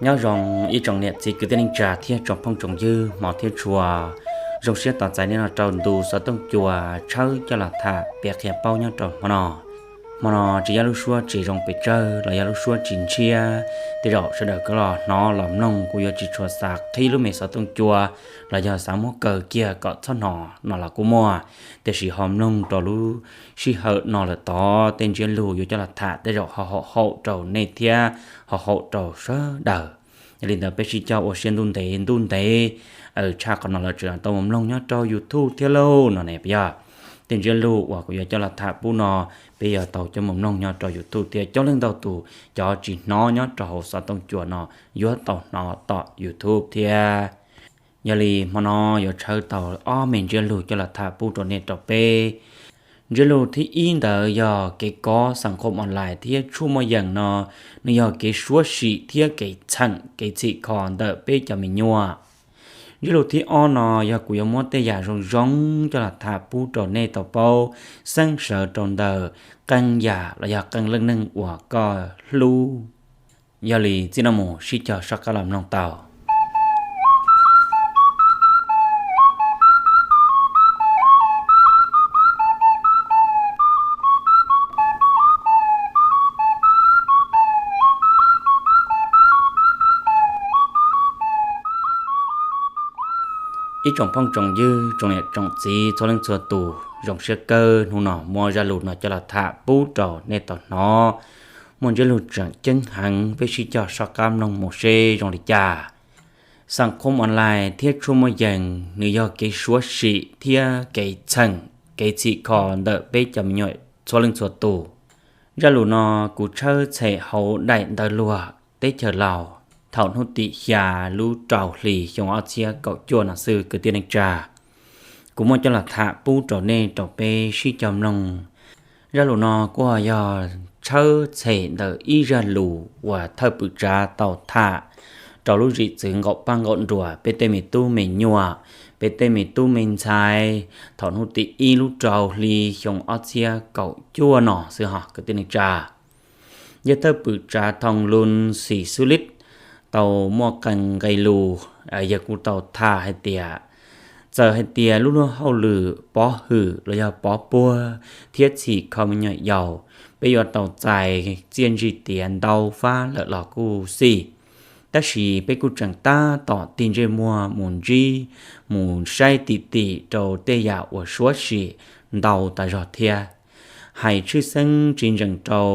Nyob zoo ib tsoom niam txiv kwv tij neej tsa thiab tsoom phooj tsoom ywg hmov thiab tshua. Zoo siab tos txais nej no rau ntu xov tooj cua tshawb coj los tham piav qhia paub nyob rau hmo no. Hmo no tsis yog lub suab tsis zoo pes tsawg los yog lub suab tsis ntshiab, tej zaum sawv daws koj los hnov los mloog kuv yuav tsis tshua xav qhib lub me xov tooj cua los yog xav muab kaw kiag kom txhob hnov no los kuj muaj. Tiam sis ho mloog rau lub sij hawm no lawm tod tej ntsiab lus yuav coj los tham tej zaum ho haum haum rau nej thiab ho haum rau sawv daws. Yog li ntawd peb sib cog ua siab ntuj ntev ntuj ntev, tshaj qhov no lawm tseem tau mus mloog nyob rau YouTube thiab lauj no ne. Yog tej ntsiab lus uas kuv yuav coj los tham pub no, peb yuav tau coj mus mloog nyob rau YouTube thiab coob leej ntau tus cov tsis hnov nyob rau hauv xov tooj cua no yuav tau hnov tom YouTube thiab. Yog li hmo no yuav tshawb tau ob me ntsiab lus coj los tham pub rau nej rau peb. Ntsiab lus thib ib ntawd yog kev kov xas khom online thiab tshuaj muaj yees no, nws yog kev suab sim thiab kev txheem kev txhim kho ntawm peb cov me nyuam. Ntsiab lus thib ob no yog kuv yuav muab tej yam zoo zoo coj los tham pub rau nej tau paub, xeeb sawv rau ntawm qee yam los yog qee leej neeg uas koj hlub. Yog li txij no mus sib cog soj qab los mloog tau. Ib tsoom phooj tsoom ywg tsoom niam tsoom txiv txhua leej txhua tus, zoo siab kawg hnub no muaj zaj lus no coj los tham pub rau nej tau hnov. Muaj ntsiab lus tseem ceeb heev, peb sib cog soj qab mloog mus seb zoo li cas. Xas khom online thiab tshuaj muaj yees nws yog kev suab sim thiab kev txheem kev txhim kho ntawm peb cov me nyuam txhua leej txhua tus. Zaj lus no kuv tshawb txhem hauv daim ntawv luag teb chaws Laus thaum hnub tim xya lub rau hli xyoo ob txhiab kaum cuaj no xwb kwv tij neej tsa. Kuv muab coj los tham pub rau nej rau peb sib cog mloog. Zaj lus no kuj yog tshawb txhem ntawm ib zaj lus uas thawj pwm tsav tau tham rau lub zim txwv nqaum paj nqaum nruas peb tej me tub me nyuam, peb tej me tub me ntxhais, thaum hnub tim ib lub rau hli xyoo ob txhiab kaum cuaj no xwb hos kwv tij neej tsa. Yog thawj pwm tsav Thoo Lun Xis Xub Lib tau muaj qee nqe lus, yog kuj tau tham hais tias, txawm hais tias lub luag hauj lwm pov hwm los yog pov puag thiab txhim kho me nyuam yaus, peb yuav tau txais txiaj ntsig tiav ntau fab lawm los kuj xij. Tab sis peb kuj tseem tab tom tig ntsej muag mus ntsib, mus saib tim tim rau tej yam uas suab sim ntau tas zog thiab. Hais tshwj xeeb tsis ntsees rau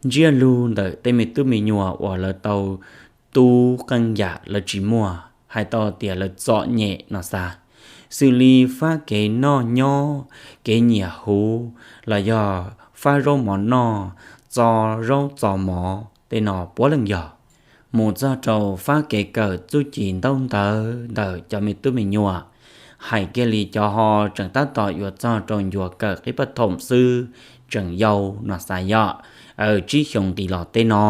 ntsiab lus ntawm tej me tub me nyuam uas lawv tau tu qee yam lawv tsis muaj, hais tau tias lawv txom nyem no xav, xws li fab kev noj nyob, kev nyiam huv, los yog fab zaub mov noj, txo zaub txo mov tej no puav leej yog. Mus txog rau fab kev kawm txuj ci ntaub ntawv ntawm cov me tub me nyuam, hais kiag li cov ho tseem tab tom yuav txog rau ncua kawm qib paj thoom xwb, tseem yau no xav yom, tsib xyoo nqis los tej no.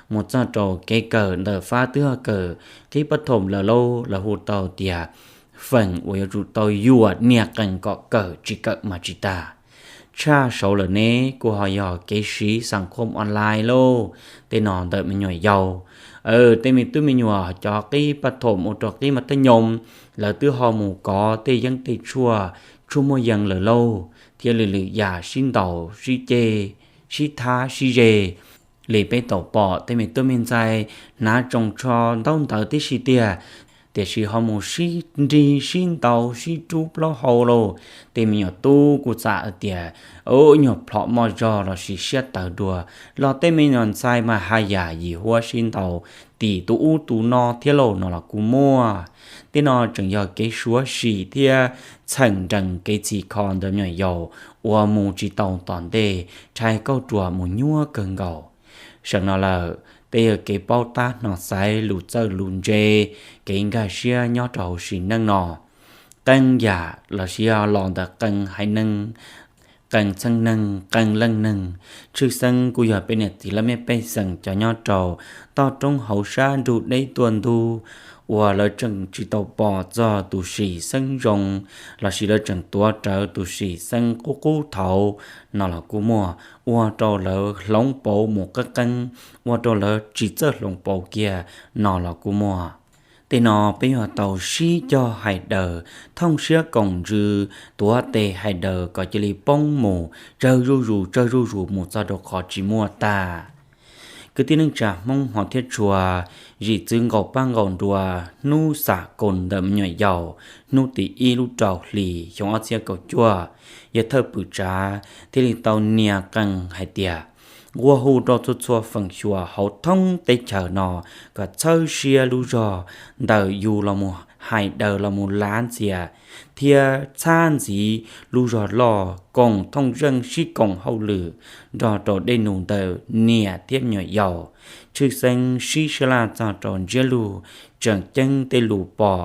Mus txog rau kev kawm ntawm fab twb ho kawm qib paj thoom lawm lauj, lawv hu tau tias feem uas yuav tsum tau yuam niag qees kom kawm tsis kawm mas tsis tag. Tshaj saud lawm ne, kuj ho yog kev siv xas khom online lauj, tej no ntawm me nyuam yaus. Tej me tub me nyuam cov qib paj thoom mus rau qib mas thaj nyoos, lawv twb ho mus kov tej yeeb tej tshuaj, tshuaj muaj yees lawm lauj, thiab lwm lwm yam sib ntaus sib ceg, sib thab sib ze li peb tau pom tej me tub me ntxhais hnav tsoos tsho ntaub ntawv tib si tiag, tiam sis ho mus sib nrig sib ntaus sib rub plaub hau lauj. Tej me nyuam tub kuj txawm hais tias, nyuag plhom moj zog los sis siab tawv dua, los tej me nyuam ntxhais mas haj yam yim huab sib ntaus tim tus ub tus no thiab lauj no los kuj muaj. Tej no tseem yog kev suav sim thiab txheem nrees kev txhim kho ntawm me nyuam yaus uas mus tsis tau tom ntej, rhais kauj ruam mus nyuaj kawg nkaus. Seem no lawm, tej yog kev paub tab hno xaiv lus txawj lus ntse, kev nkag siab nyob rau hauv sim neej no. Qee yam los sis yog los ntawm qee haiv neeg, qee txheej neeg, qee leej neeg, tshwj xeeb kuj yog peb niam txiv laj mej pej xeem cov nyob rau toj roob hauv sab nrug deb tuaj ntug, uas lawv tseem tsis tau pom txog tus sim xeeb zoo, lossis lawv tseem tuav rawv tus sim xeeb qub qub thaud no los kuj muaj, ua rau lawv hloov pauv mus qeeb qeeb, ua rau lawv tsis txawj hloov pauv kiag no los kuj muaj. Tej no peb yuav tau sib cog hais daws, thooj siab koom ntsws, tuav tes hais daws kom cia li poob mus tsawg zuj zus tsawg zuj zus mus txog rau qhov tsis muaj tag. Kwv tij neej tsa Hmoob hmov thiab tshua, zim txwv nqaum paj nqaum nruas hnub xam koos ntawm me nyuam yaus, hnub tim ib lub rau hlis xyoo ob txhiab kaum cuaj, yawg thawj pwm tsav thiaj li tau nias qees hais tias nqua hu rau txhua txhua feem xyuam hauv thoob teb chaws no kom txhawb siab lub zog ntawm yus los mus hais daws los mus lav ntxias thiab txhab ntxiv lub zog loj koom thooj zeej sib koom hauj lwm nrog rau dej num ntawm niam thiab me nyuam yaus, tshwj xeeb sib sab laj txog rau ntsiab lus tseem ceeb tej lus pom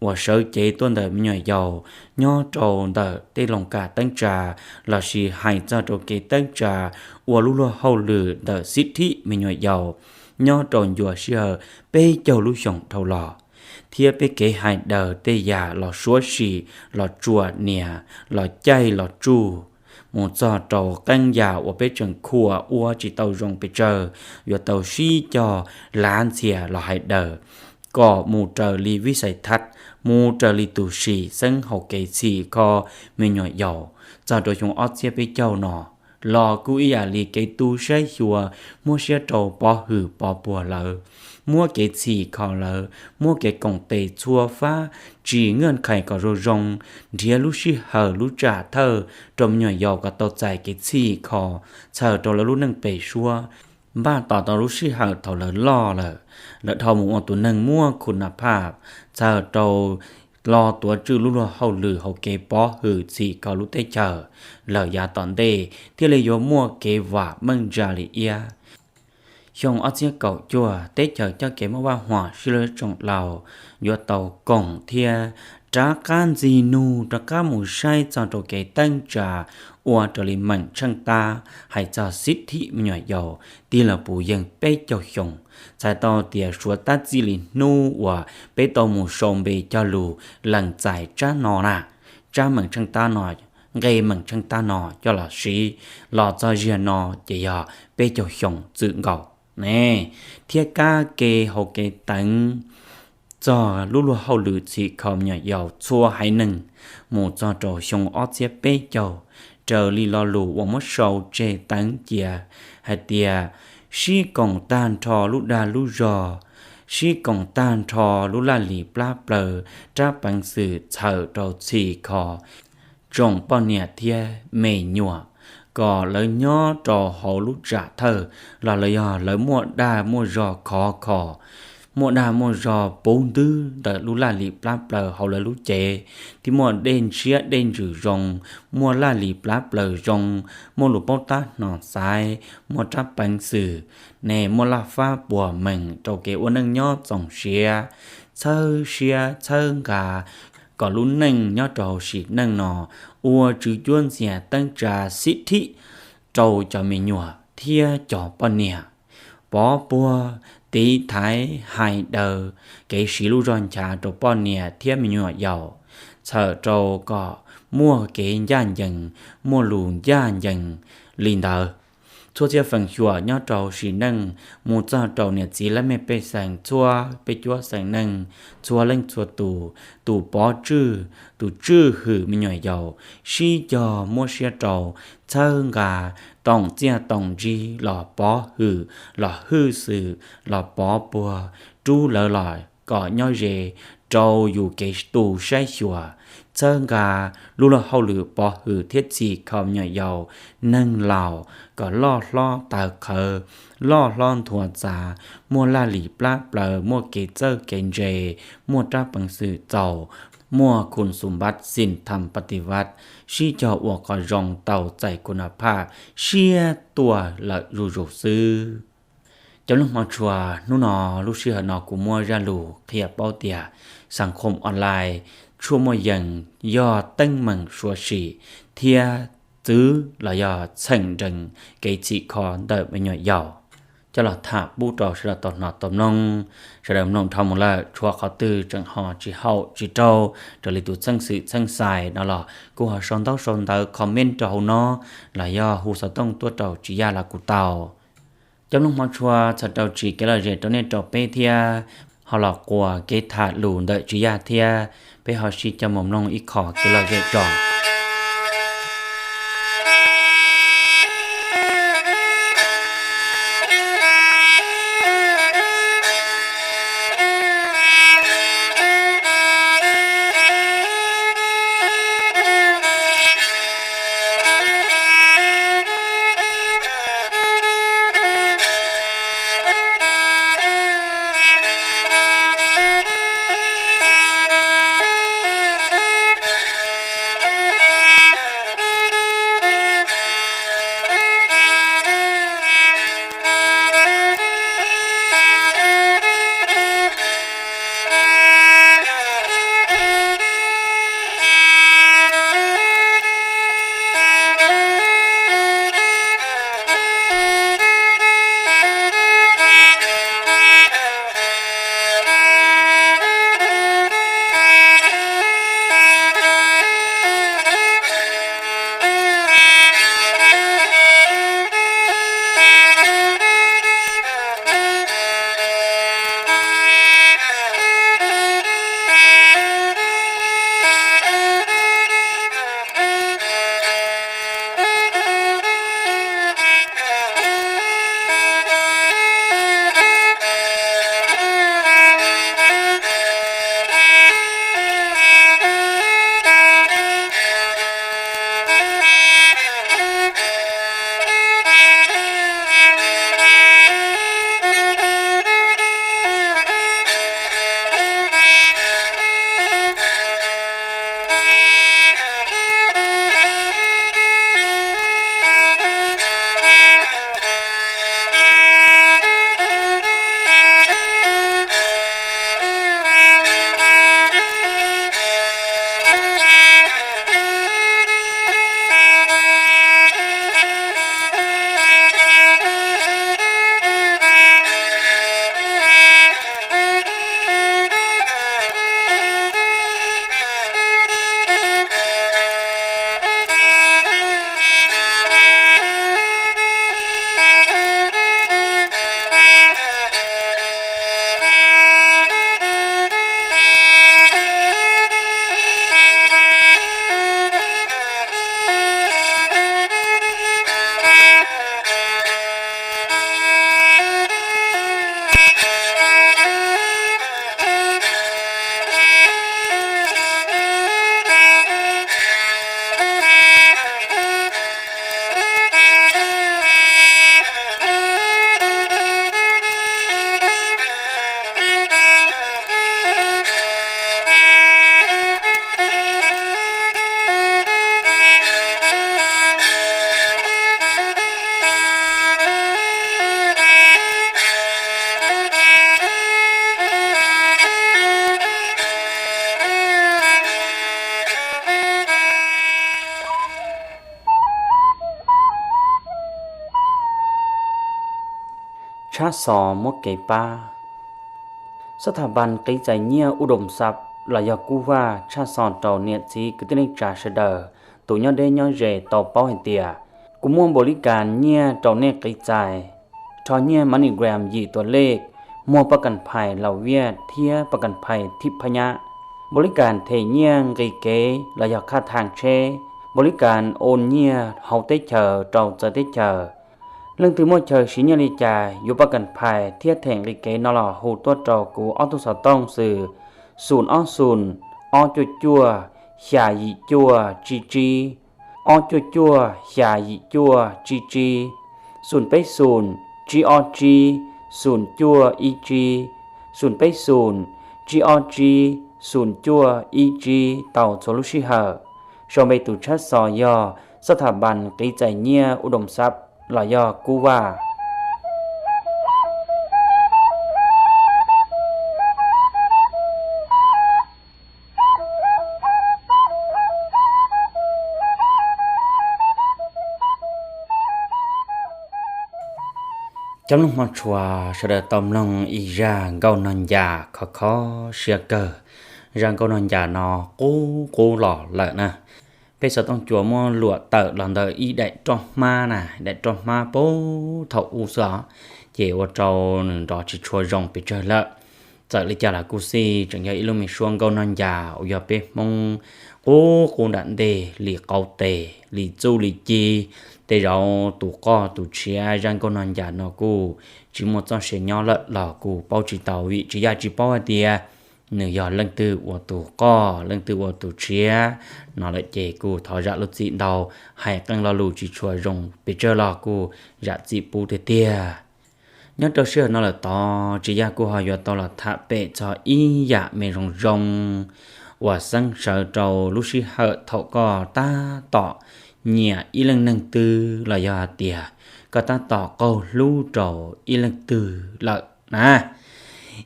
uas sawv cev tuaj ntawm me nyuam yaus nyob rau ntawm tej loos kam teeb tsa lossis hais txog rau kev teeb tsa ua lub luag hauj lwm ntawm xib thib me nyuam yaus nyob rau ncua sij hawm peb caug lub xyoos dhau los, thiab peb kev hais daws tej yam los suav sim los tsuam nias los caij los tsuj mus txog rau qee yam uas peb tseem khuam ua tsis tau zoo pes tsawg, yuav tau sib cog lav ntxias los hais daws kom mus raws li vij xais thab, mus raws li tus sim xeeb hauv kev txhim kho me nyuam yaus txog rau xyoo ob txhiab peb caug no los kuj ib yam li kev tu saib xyuas, muab siab rau pov hwm pov puag lawv, muab kev txhim kho lawv, muab kev koom tes txhua fab tsim nkaj khais kom zoo zoo, nrhiav lub sij hawm lub tsam thawj rau me nyuam yaus kom tau txais kev txhim kho txhawm rau lawv lub neej pem suab, npaj tos tau lub sij hawm thaum lawv loj lawm, lawv dhau mus ua tus neeg muaj khun na phaj, txhawm rau los tuav tswj lub luag hauj lwm hauv kev pov hwm txhim kho lub teb chaws lawm yav tom ntej thiaj li yuav muaj kev vam meej ntsa li iab. Xyoo ob txhiab kaum cuaj teb chaws coj kev muaj vaj huam sib laj tsoom laus yuav tau koom thiab rov qab ntxig nug rov qab mus saib txog rau kev teeb tsa ua raws li meem tsheej tab hais txog xib thib me nyuam yaus tig los puv yeej peb caug xyoo, txhais tau tias suav tab txij li hnub uas peb tau mus sau npe cog lus lees txais tsab no na, tsab meem tsheej tab no, nqe meem tsheej tab no coj los siv los txog ziag no ces yog peb caug xyoo txwm nkaus ne, thiab kab ke hauv kev teev txog lub luag hauj lwm txhim kho me nyuam yaus txhua haiv neeg mus txog rau xyoo ob txhiab peb caug, raws li lo lus uas muab sau tseg teev cia hais tias sib koom tag nrho lub dag lub zog, sib koom tag nrho lub laj lim plab plaws rab peev xwm txhawm rau txhim kho tsoom poj niam thiab me nyuam, kom lawv nyob rau hauv lub tsam thawj los lawv yog lawv muaj dag muaj zog khov kho, muaj dag muaj zog puv ntwb ntawm lub laj lim plab plaws hauv lawv lub cev, thiab muaj dej ntshiab dej ntsws zoo, muaj laj lim plab plaws zoo, muaj lus paub tab hnom xaiv, muaj rab peev xwm, ne muaj laj fab puag meem rau kev ua neej nyob txoos siab, txhawb siab txhawb nqa kom lub neej nyob rau hauv sim neej no ua tswv cuab ntxias teeb tsa xib thib rau cov me nyuam thiab cov poj niam. Pov puag, tiv thaiv, hais daws, kev siv lub zog nchav rau poj niam thiab me nyuam yaus, txhawm rau kom muaj kev ncaj ncees, muaj lus ncaj ncees li ntawd. Txhua txhia feem xyuam nyob rau sim neej mus txog rau niam txiv laj mej pej xeem txhua peb cuab xeem neeg, txhua leej txhua tus, tus pov tswj, tus tswj hwm me nyuam yaus, sib cog muab siab rau txhawb nqa, toom txiaj toom ntsig los pov hwm, los hwj xwm, los pov puag, rub lawv los kom nyob ze rau yus kev tu saib xyuas, txhawb nqa lub luag hauj lwm pov hwm thiab txhim kho me nyuam yaus, neeg laus kom loj hlob taw qhawv, loj hlob nthuav txav, muaj laj lim plab plaws, muaj kev txawj kev ntse, muaj rab peev xwm txaus, muaj khun xum npab xim tham pa ti vaj, sib cog ua qhov zoo tau txais khun na phaj siab tuaj lawm zuj zus xwb. Cov leej hmov tshua, hnub no lub sij hawm no kuv muaj zaj lus qhia paub tias xas khoom online tshuaj muaj yees yog teeb meem suav sim thiab txwv los yog txheem nrees kev txhim kho ntawm me nyuam yaus. coj los tham pub rau sawv daws tau hnov tau mloog. Sawv daws mloog dhau mus lawm, tshuav qhov twg tseem ho tsis haum tsis raug raws li tus txheej xwm txheej xais no los kuj ho sau ntaub sau ntawv comment rau hauv no, los yog hu xov tooj tuaj rau Tsis Yaj los kuj tau. Cov mloog hmov tshua txog rau Tsis kev lom zem rau nej rau peb thiab, ho los quas kev tham lus ntawm Tsis Yaj thiab, peb ho sib coj mus mloog ib qho kev lom zem tso. Tshab xos muab kev pab. Xab thas npas qiv txais nyiaj U Doos Xab los yog Kub Vaj tshaj xov rau niam txiv kwv tij neej tsa sawv daws, tus nyob deb nyob ze tau paub hais tias kuv muaj npaum li kas nyiaj rau nej qiv txais. Rho nyiaj MoneyGram yim tuas lej, muag paj kas phais Laus Viaj thiab paj kas phais Thib Phab Nyab. Npaum li kas them nyiaj nqis kev los yog khaj thaj tsheb, npaum li kas ua nyiaj hauv teb chaws rau txawv teb chaws. Leej twg muaj chaw siv nyiaj li cas yuav paj kas phais thiab them nqis kev no los hu tuaj rau kuv ob tug xov tooj xwb: xum ob xum, ob cuaj cuaj, xya yim cuaj tsib tsib, ob cuaj cuaj, xya yim cuaj tsib tsib, xum peb xum, tsib ob tsib, xum cuaj ib tsib, xum peb xum, tsib ob tsib, xum cuaj ib tsib tau txhua lub sij hawm. Sau npe tus tshab xov yog xab thas npas qiv txais nyiaj U Doos Xab los yog Kub Vaj. Cov mloog hmov tshua sawv daws tau mloog ib zaj nkauj nog ncas khov khov siab kawg. Zaj nkauj nog ncas no qub qub los lawm na. Peb xov tooj cua muab luam tawm los ntawm ib daim roj hmab na, daim roj hmab puag thaum ub xwb os, ces ua rau nws nrov tsis tshua zoo pes tsawg lawm. Txawm li cas los kuj xij tseem yog ib lub me suab nkauj nog ncas uas yog peb Hmoob qub qub nram ntej li qauv tes li txuj li ci. Tej zaum tus qoj tus tshiab zaj nkauj nog ncas no kuj tsis muaj txoj sia nyob lawm los kuj paub tsis tau, vim tsis yaj tsis paub hais tias nws yog leej twg ua tus qoj leej twg ua tus tshiab no lawm ces kuj thov zam lub txim ntau, hais qee lo lus tsis tshua zoo pes tsawg los kuj zam txim pub tiag tiag. Nyob rau sij hawm no lawm tod Tsis Yaj kuj ho yuav tau los tham pem txog ib yam me zoo zoo uas xeeb sawv rau lub sij hawm thaum koj tab tom nyiam ib leej neeg twg los yog hais tias koj tab tom qaug hlub rau ib leeg twg lawm na.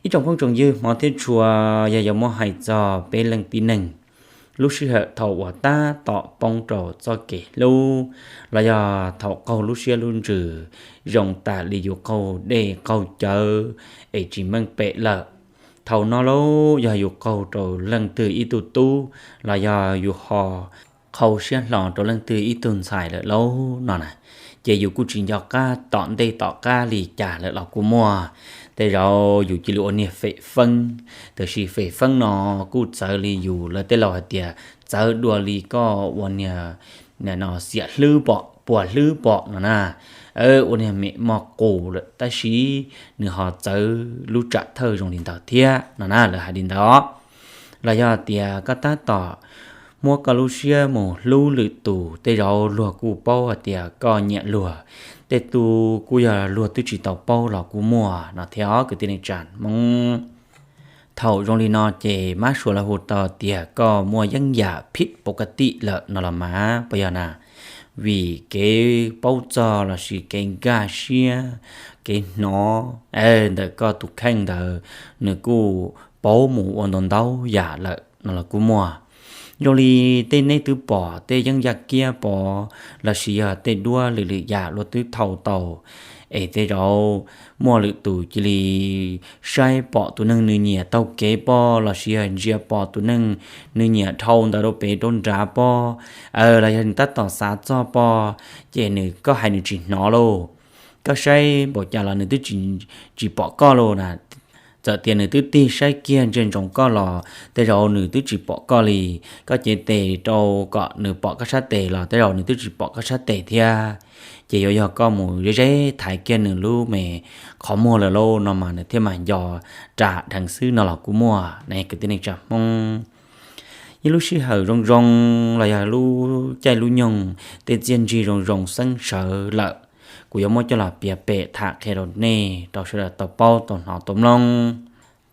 Ib tsoom phooj tsoom ywg hmov thiab tshua, yog yuav muab hais txog peb leej tib neeg, lub sij hawm thaum uas tab tom poob rau txoj kev hlub los yog thaum qaug lub siab lub ntsws zoo tas li yus qaug dej qaug cawv es tsis meej pem lawm, thaum no lauj yog yus qaug rau leej twg ib tug tub los yog yus ho qhau siab hlo rau leej twg ib tug ntxhais lawm lauj no na, ces yus kuj tsis nco qab tom ntej tom qab li cas lawm los kuj muaj. Tej zaum yus cia li ua niag fem feeb, tiam sis fem feeb no kuj txawv li yus lawv tej laus hais tias txawv dua li koj ua niag xiam hlwb pom puas hlwb pom no na, ua niag mem moj qus lawm tab sis nws ho txawv lub tsam thawj zoo li ntawd thiab no na, lawv hais li ntawd. Los yog tias koj tab tom muab koj lub siab mus hlub lwm tus, tej zaum luag kuj paub hais tias koj nyiam luag, tej tug kuj yog luag twb tsis tau paub los kuj muaj no thiab os kwv tij neej tsa Hmoob. Thaum zoo li no ces mab suav lawv hu tau tias koj muaj yeeb yam phim pov ka tim lawm no los mas puas yog na? Vim kev paub txog lossis kev nkag siab, kev hnov ntawm koj tus kheej ntawd nws kuj paub mus ua ntau ntau yam lawm no los kuj muaj. Zoo li tej neb twb pom tej yeeb yaj kiab pov lossis yog tej duab lwm lwm yam luag twb thau tau, es tej zaum muaj lwm tus cia li saib pom tus neeg nws nyiam taug kev pov lossis yog ntsia pom tus neeg nws nyiam dhau ntawd rau pem rau nrad pov, los yog nws tab tom xav txog pov, ces nws, koj hais nws tsis hnov lauj. Koj saib npaum cas los nws twb tsis pom koj lauj na. Txawm tias nws twb tig saib kiag ntsia ntsoov koj los tej zaum nws twb tsis pom koj li. Koj cev tes rau kom nws pom koj sab tes los tej zaum nws twb tsis pom koj sab tes thiab. Ces yuav yog koj mus ze ze thaiv kiag nws lub me qhov muag lawm lauj no mas nws thiaj mam nco ras dheev xwb no los kuj muaj ne kwv tij neej tsa Hmoob. Ib lub sij hawm zoo zoo los yog lub caij lub nyoog, tej txiaj ntsig zoo zoo xeeb sawv lawm, kuv yuav muab coj los piav pem tham qhia rau nej rau sawv daws tau paub tau hnov tau mloog.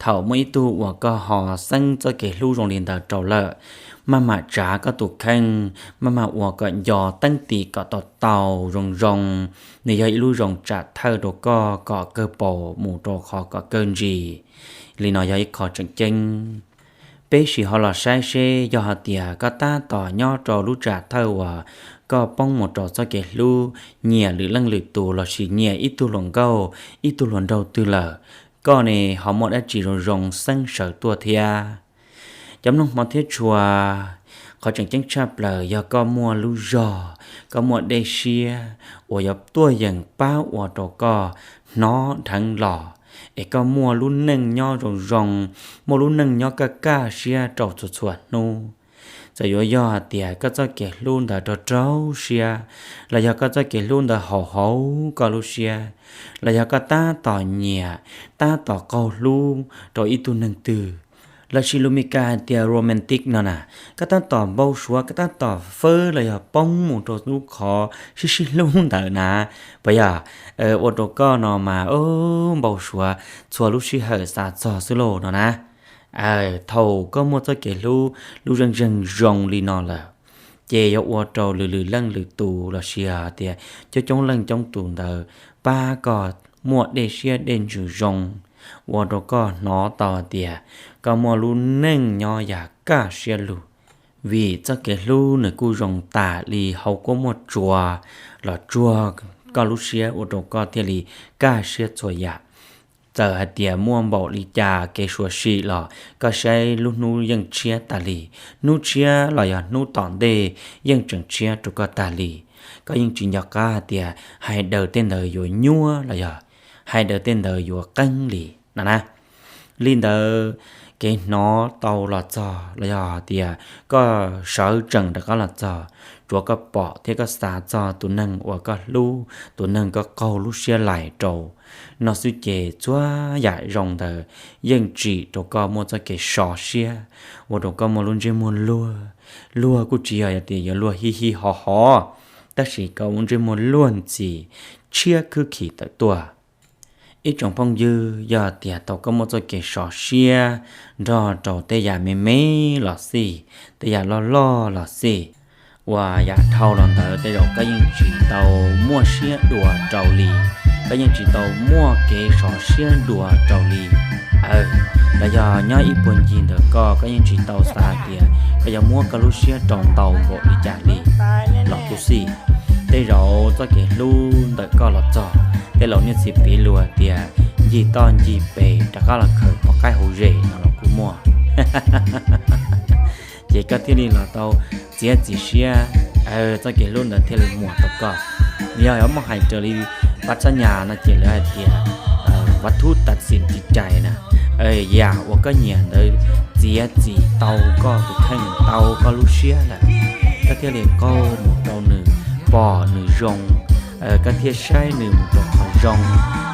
Thaum muaj ib tug uas koj ho xeeb txoj kev hlub zoo li ntawd rau lawm, maj mam tsav koj tus kheej, maj mam ua kom nco teeb ti kom tau tau zoo zoo, nws yog ib lub zoo tsam thawj rau koj kom kawg paus mus rau qhov kom kawg ntsis. Li no yog ib qho tseem ceeb. Peb sim ho los saib seb yog hais tias koj tab tom nyob rau lub tsam thawj uas koj poob mus rau txoj kev hlub, nyiam lwm leej lwm tus lossis nyiam ib tug hluas nkauj, ib tug hluas nraug twg lawm, koj ne ho muaj dab tsi zoo zoo xeeb sawv tuaj thiab? Cov mloog hmov thiab tshua, qhov tseem ceeb tshaj plaws yog koj muaj lub zog, koj muaj dej siab uas yuav tuaj yeem pab ua rau koj hnov dheev los, es koj muaj lub neej nyob zoo zoo, muaj lub neej nyob kaj kaj siab rau txhua txhua hnub. Txawm yuav yog hais tias koj txoj kev hlub ntawd raug raug siab, los yog koj txoj kev hlub ntawd haum haum koj lub siab, los yog koj tab tom nyiam, tab tom qaug hlub rau ib tug neeg twg, lossis lus Mis Kas hais tias romantic no na, koj tab tom npau suav, koj tab tom fawb los yog poob mus rau lub qhov sib sib hlub ntawd na, puas yog? Ua rau koj no mas npau suav txhua lub sij hawm xav txog xwb lauj no na. Thaum koj muaj txoj kev hlub lub zeej zeeg zoo li no lawm, ces yuav ua rau lwm lwm leej lwm tus lossis hais tias coob coob leej coob tus ntawd pab koj muaj dej siab dej ntsws zoo, ua rau koj hnov tau hais tias koj muaj lub neej nyob yam kaj siab lug. Vim txoj kev hlub nws kuj zoo tas li hauv kuab muaj tsuas los tsuag koj lub siab ua rau koj thiaj li kaj siab txhua yam. Txawm hais tias muaj npaum li cas kev suav sim los koj saib lub hnub yeej tshiab tas li, hnub tshiab los yog hnub tom ntej yeej tseem tshiab rau koj tas li. Koj yeej tsis nco qab hais tias hais daws tej ntawd yuav nyuaj los yog hais daws tej ntawd yuav qeeb li no na. Li ntawd, kev hnov tau los txog los yog tias koj sawv tsees rov qab los txog, tsuav koj pom thiab koj xav txog tus neeg uas koj hlub, tus neeg koj qaug lub siab lais rau no xwb ces txhua yam zoo ntawd yeej tsim rau koj muaj txoj kev sov siab, ua rau koj muaj lub ntsej muag luag. Luag kuj tsis yog tias yuav luag hij hij hov hov, tab sis koj lub ntsej muag luag ntxhi, tshiab khwb khim tawm tuaj. Ib tsoom phooj ywg, yog tias tau koj muaj txoj kev sov siab nrog rau tej yam me me los xij, tej yam loj loj los xij, uas yam dhau los ntawd tej zaum koj yeej tsis tau muaj siab dua rau li, koj yeej tsis tau muaj kev sov siab dua rau li. Los yog nyob ib puag ncig ntawm koj, koj yeej tsis tau xav tias koj yuav muab koj lub siab rau ntau npaum li cas li los kuj xij, tej zaum txoj kev hlub ntawm koj los txog, tej laus niaj txiv piv lus tias ncig toj ncig pes rov qab los khaws poj qaib hauv zes no los kuj muaj. Ces koj thiaj li los tau txiav txim siab, txoj kev hlub ntawd thiaj li muaj tau koj. Yog yuav muaj hais raws li pab txhab nyas no ces lawv hais tias vaj thub tas xim tsis cais na, yam uas koj nyiam ntawd txiav txim tau koj tus kheej, tau koj lub siab lawm, koj thiaj li qaug mus rau nws, pom nws zoo, koj thiaj saib nws mus rau qhov zoo,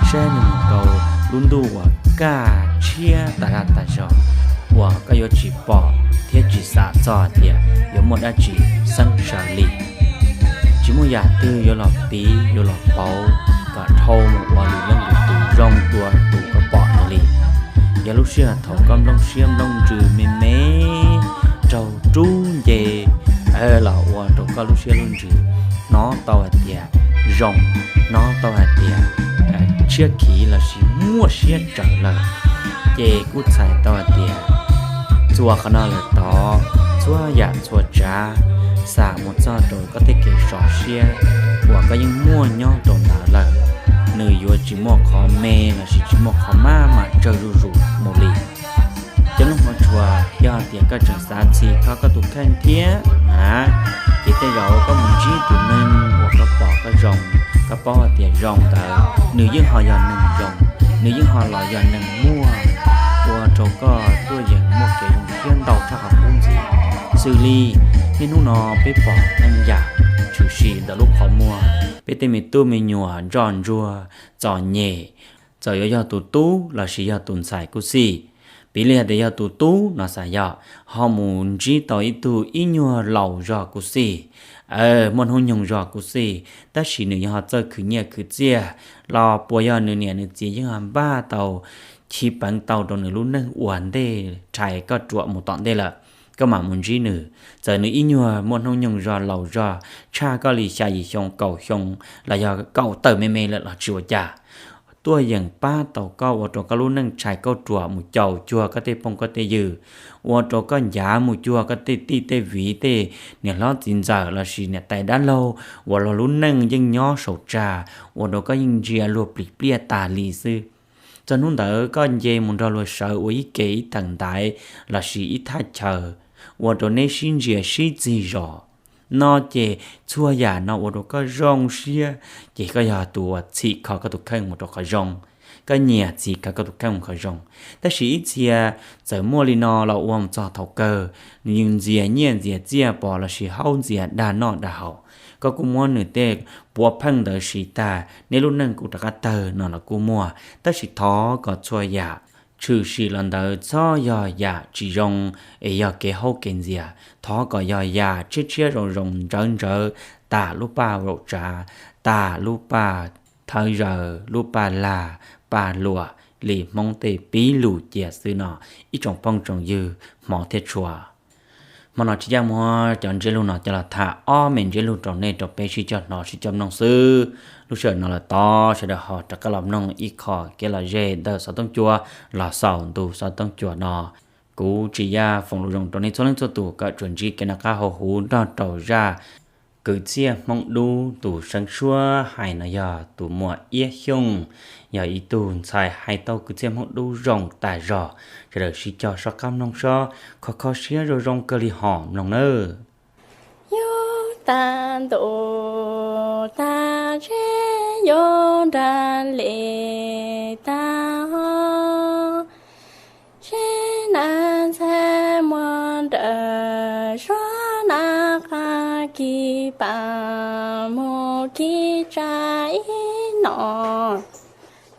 saib nws mus rau lub ntuj uas kaj tshiab tas zaj tas zog, uas koj yuav tsis pom thiab tsis xav txog tias yuav muaj dab tsi xeeb sawv li. Tsis muaj yam twg yuav los piv yuav los pauv kom dhau mus ua lwm leej lwm tus zoo dua tus koj pom ntawd li. Yog lub sij hawm thaum koj nplooj siab nplooj ntsws me me raug rub nce los ua rau koj lub siab lub ntsws hnov tau hais tias zoo, hnov tau hais tias tshiab khiv lossis muaj siab tsawv lawm, ces kuj txhais tau hais tias txuas qhov no lawm tod, txhua yam txhua tsav xam mus txog rau koj tej kev sov siab uas koj yeej muaj nyob rau ntawd lawm, nws yuav tsis muaj qhov me lossis tsis muaj qhov maj mam tsawg zuj zus mus li. Cov lub hmov tshua, yog tias koj tseem xav txhim kho koj tus kheej thiab na, ces tej zaum koj mus ntsib tus neeg uas koj pom koj zoo, koj paub hais tias zoo ntawd nws yeej ho yog neeg zoo, nws yeej ho los yog neeg muaj, ua rau koj tuaj yeem muaj kev zoo siab ntau tshaj qhov qub ntxiv. Xws li niaj hnub no peb pom neej yam tshwm sim ntawm lub qhov muag, peb tej me tub me nyuam ntsoj ntsuag txom nyem, txawm yuav yog tus tub lossis yog tus ntxhais kuj xij. Piv li hais tias yog tus tub no xav yog ho mus ntsib tau ib tug ib nyuag laus zog kuj xij, muaj hnub nyoog zog kuj xij, tab sis nws yuav ho txawj khwv nyiaj khwv txiaj, los puas yog nws niam nws txiv yeej ho npaj tau chiv peev tau rau nws lub neej ua ntej rhais koj ruam mus tom ntej lawm, koj mam mus ntsib nws. Txawm nws ib nyuag muaj hnub nyoog zog laus zog tshaj koj li xya yim xyoo kaum xyoo los yog kaum tawm me me lawm los tsis ua cas, tuaj yeem pab tau koj ua rau koj lub neej tshais kauj ruam mus caum cuag koj tej phooj koj tej ywg, ua rau koj ncav mus cuag koj tej tij tej viv tej niam hlob txiv ntxawm lossis niam tais dab laug uas luag lub neej yeej nyob saum tsag, ua rau koj yeej ntsia luag plim pliaj tas li xwb. Txog hnub ntawd koj nce mus nrog luag sawv ua ib ke ib theem ntaiv lossis ib thaj chaw, ua rau neb sib ntsia sib txig zos no ces txhua yam no ua rau koj zoo siab, ces koj yog tus uas txhim kho koj tus kheej mus rau qhov zoo, koj nyiam txhim kho koj tus kheej mus qhov zoo. Tab sis ib txhia txawm muaj li no los ua mus txog thaum kawg, nws yeej ntxias nyiaj ntxias txiaj pov lossis haub ntxias dag noj dag haus, koj kuj muab nws tej puav pheej ntawd siv tag, neb lub neej kuj rov qab tawg no los kuj muaj. Tab sis thov kom txhua yam tshwm sim los ntawd txhob yog yam tsis zoo es yog kev haub kev ntxias, thov kom yog yam tshiab tshiab zoo zoo ntsawv ntsawv, tas lub paj vaum tsav, tas lub paj thawv zaws, lub paj lag paj luam li Hmoob tej piv lus cia xwb no, ib tsoom phooj tsoom ywg hmov thiab tshua. Hmo no tsis ncaj muab cov ntsiab lus no coj los tham ob me ntsiab lus rau nej rau peb sib coj hnov sib coj mloog xwb. Lub sij hawm no lawm tod sawv daws ho rov qab los mloog ib qho kev lom zem ntawm xov tooj cua los xaus ntu xov tooj cua no. Kuv Tsis Yaj foom lus zoo rau nej txhua leej txhua tus kom tsuas ntsib kev noj qab haus huv nrog rau zaj Kwv txhiaj Hmoob Dub tus seev suab hais no yog tus muam Iab Xyooj, yog ib tug ntxhais hais tau kwv txhiaj Hmoob Dub zoo tas zog. Sawv daws sib cog soj qab mloog sob, kho kho siab zoo zoo kawg li hom mloog nawb. Yug tag ntuj tag tsev yuav nra li tag ho, zeb nas ntxhais muab nrawm suab na, qab kis pas mus kis tsa ib no.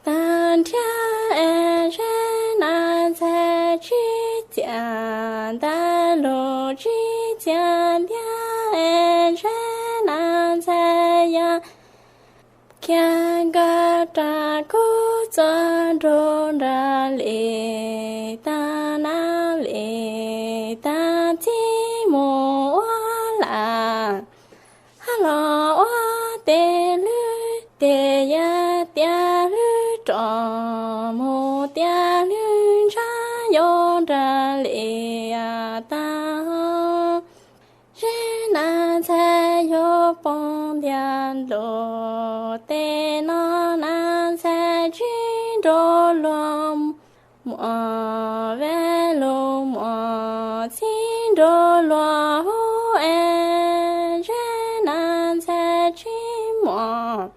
Tag nrhiav es zeb nas ntxhais tsib txiag ntais lus, tsib txiag ntiab es zeb nas ntxhais ya kiag nkawd rau kub txog nrug nra li tag na, li tag txij mus ua lam hab los ua tes lwg tes ya tiav lwg rov mus tiav lwg ntsab yuav nra li tag ho, zeb nas ntxhais yuav poob ntiag lus tes no, nas ntxhais tsis nrug luag muam, veb lug muam txib nrug luag hub es zeb nas ntxhais tsis muam.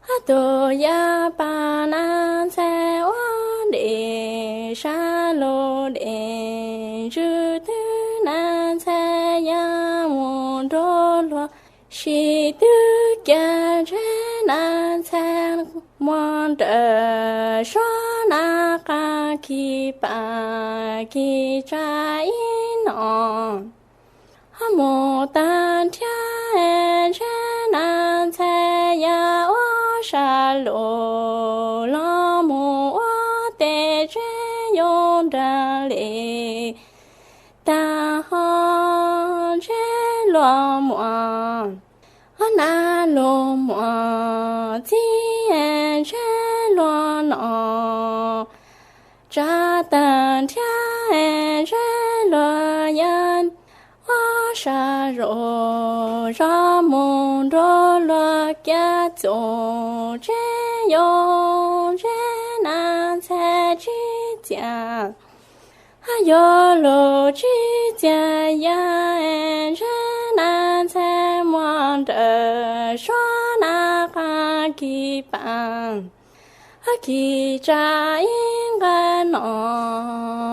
Hab tug yaj pas nas ntxhais ua dej sab lug dej ntsws twg nas ntxhais ya mus nrug luag sim twg kiag zeb nas ntxhais muab nrawm suab na, qab kis pas kis tsa ib no. Hab mus tag nrhiav zeb nas ntxhais ya ua sab lug los mus ua tes zeb yuav nra li tag ho, zeb lug muam, hab nas lug muam txib zeb lug no. Tsa tag nrhiav zeb lug ya ua sab lug zog mus nrug luag kiag txug zeb yuav zeb nas ntxhais tsib txiag. Hab yuav lug tsib txiag ya zeb nas ntxhais muab nrawm suab na, qab kis pas hab kis tsa ib nqag no.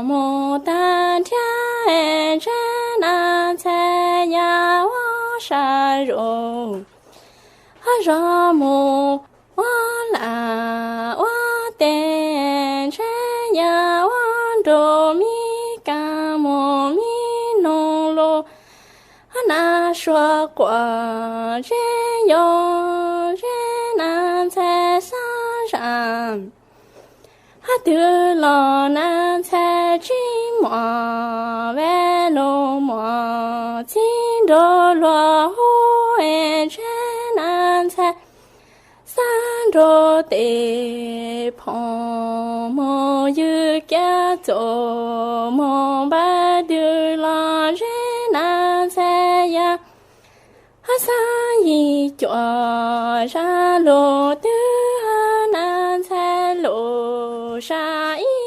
Mus tag nrhiav zeb nas ntxhais ya ua sab lug hab zog mus ua lam ua tes zeb ya ua nrug mi kab mus mi noog lug. Hab nas suav quas zeb yuav zeb nas ntxhais xab zam. Hab twg los nas ntxhais tsib muam, veb lug muam txib nrug luag hub es zeb nas ntxhais xab nrug tes phoom mus ywg kiag txug mus npaj twg los zeb nas ntxhais ya hab xab yig cuam zaj lug twg hab nas ntxhais lug sab ib